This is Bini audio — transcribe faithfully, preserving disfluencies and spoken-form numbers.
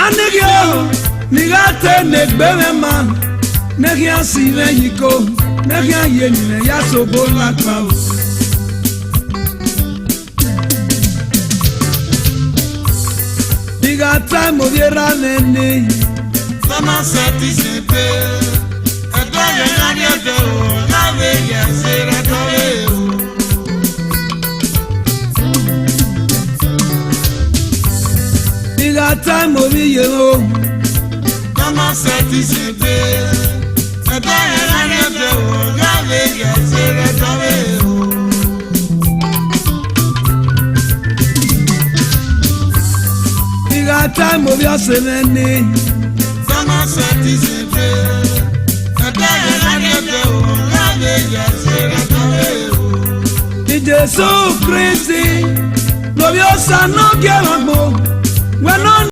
Aneghe o, ne I gha te ne egbe mwẹ ma, ne I khian si mwẹ ye iko, ne I khian ye ne imẹ ya sobo lakpa o. I gha ta ẹmwẹ ovbi erha nẹ nii. Thomas Edison pe, ẹdẹ ye gha rrie ẹdẹ o, gha vbe ye ẹse rẹ dọvbe o. I gha ta ẹmwẹ ovbi iyẹn o. Thomas Edison pe, ẹdẹ ye gha rrie ẹdẹ o, gha vbe ye ẹse rẹ dọvbe o. I gha ta ẹmwẹ ovbi ọse mwẹ nii. Thomas Edison pe, ẹdẹ ye gha rrie ẹdẹ o, gha vbe ye ẹse rẹ dọvbe o. Jesu Kristi, ne ovbi Osa ne ọ gie mwẹ agbọn, wẹ ne ọ